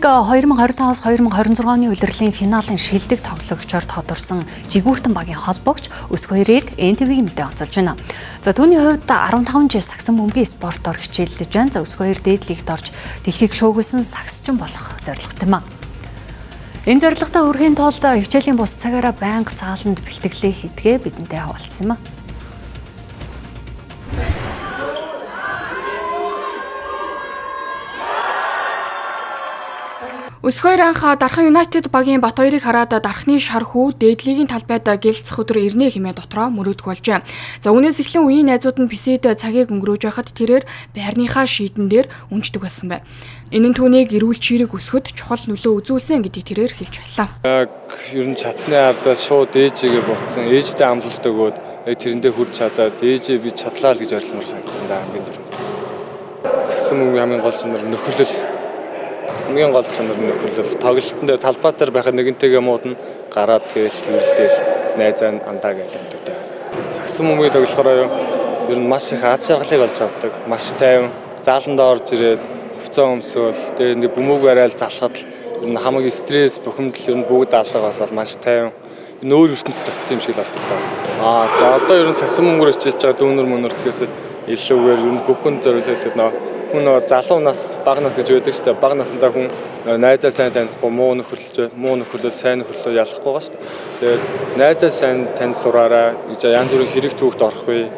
2025-аас 2026 оны улирлын финалийн шилдэг тоглогчоор тодорсон Жигүүртэн багийн холбогч Өсгөөрийг НТВ-ийн мэдээ онцолж байна. За түүний хувьд 15 жил сагсан бөмбөгийн спортоор хичээллэж байна. За Өсгөөр дээд лигт орж дэлхийг шөөгөлсөн сагсчин болох зорилготой юм. Энэ зорилготой хүрэхийн тулд хичээлийн бус цагаараа байнга цааланд бэлтгэлээ хийдгээ бидэнтэй хаваалцсан юм. Өсгөөр анх Дархан Юнайтед багийн Батбаярыг хараад Дархны шар хүү дээд лигийн талбайд гэлцэх өдөр ирнэ хэмээн дотроо мөрөөдөх болжээ. За үүнээс эхлэн үеийн найзууд нь писэд цагийг өнгөрөөж байхад тэрээр байрныхаа шийдэн дээр үнждэг болсон байна. Энэ нь түүнийг эрүүл чирэг өсөхөд чухал нөлөө үзүүлсэн гэдгийг тэрээр хэлж байлаа. Яг ер нь чадсны ардаас шууд ээжигээ ботсон. Ээжтэй амлалт өгөөд яг тэрэндээ хүрч чадаад ээжээ би чадлаа л гэж ойлгомоор санагдсан да хамгийн түрүүнд. Сагсан бөмбөгийн хамгийн гол чанар нөхөрлөл. Хамгийн гол чанар нөхөрлөл. Тоглолтын дээр талбай дээр байхад нэгэнтэйгээ муудна гараад тэгэл тэрэлдээл найзаа андаа гэж явдаг да. Сагсан бөмбөгийн тоглохороо ер нь маш их аз жаргалыг олж авдаг. Маш тайван зааландаа орж ирээд хувцас өмсөөл тэгээ нэг бөмбөг барайл залхаад л ер нь хамаг стресс бухимдал ер нь бүгд алга болол маш тайван нөөр ертөнцид очсон юм шиг л болдог даа. Аа одоо ер нь сагсан бөмбөгөөр хичээлж байгаа дүүнер мөнөр тэгэхээр илүүгээр ер нь бүхэн зориулаад нөө хүн нөө залуу нас бага нас гэж байдаг шүү дээ. Бага насндаа хүн найзаа сайн танихгүй муу нөхөрлөж муу нөхөрлөл сайн нөхөрлөө ялахгүй байгаа шүү дээ. Тэгээд найзаа сайн тань сураарай гэж янз бүрийн хэрэг түүхт орохгүй.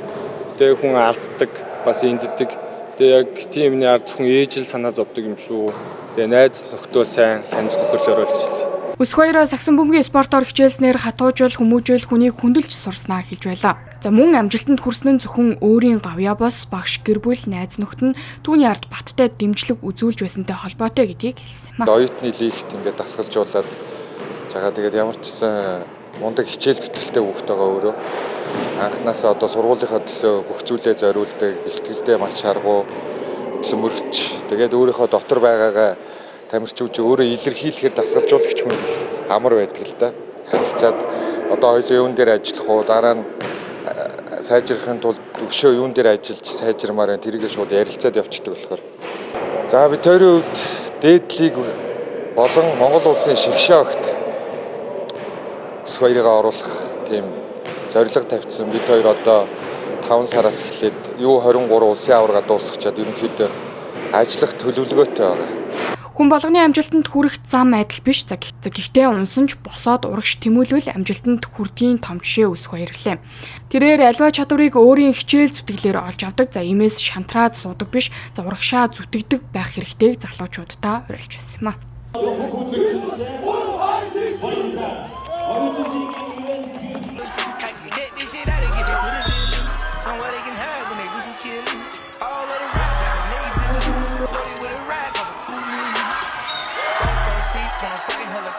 Тэгээд хүн алддаг, бас энддэг. Тэгээд яг тийм юмны ард зөвхөн ээжил санаа зовдөг юм шүү. Тэгээд найз нөхдөө сайн таньж нөхөрлөөрэй л гэж хэлье. Өсгөөрөө сагсан бөмбөгийн спортоор хичээлснээр хатуужил, хүмүүжил хүнийг хүндэлж сурснаа хэлж байлаа. За мөн амжилтанд хүрсэн нь зөвхөн өөрийн гавьяа бос багш гэр бүл найз нөхдөд нь түүний ард баттай дэмжлэг үзүүлж байсантай холбоотой гэдгийг хэлсэн юм. Оюутны лигт ингээд дасгалжуулаад жагаа тэгээд ямар ч гэсэн мундаг хичээл зүтгэлтэй хүүхэд байгаа өөрөө. Анхнаасаа одоо сургуулийнхаа төлөө бүх зүйлээ зориулдаг, бэлтгэлдээ маш шаргуу, төлөмөрч тэгээд өөрийнхөө дотор байгаагаа тамирчууч өөрөө илэрхийлэхээр дасгалжуулагч хүнд их амар байдаг л да. Харилцаад одоо хоёулаа юун дээр ажиллах уу, дараа нь сайжрахын тулд өшөө юун дээр ажиллаж сайжирмаар байна тэрийгээ шууд ярилцаад явчихдаг болохоор. За бид хоёрын хувьд дээд лиг болон Монгол улсын шигшээ огт Өсгөөрийгөө оруулах тийм зорилго тавьсан. Бид хоёр одоо 5 сараас эхлээд U23 улсын аварга дуусгачаад ерөнхийдөө ажиллах төлөвлөгөөтэй байгаа. Хүн болгоны амжилтанд хүрэх зам адил биш. За гэхдээ унсан ч босоод урагш тэмүүлвэл амжилтанд хүрдгийн том жишээ өсөх баярлалаа. Тэрээр аливаа чадварыг өөрийн хичээл зүтгэлээр олж авдаг. За иймээс шантраад суудаг биш. За урагшаа зүтгэдэг байх хэрэгтэйг залуучуудаа уриалж байсан юм а.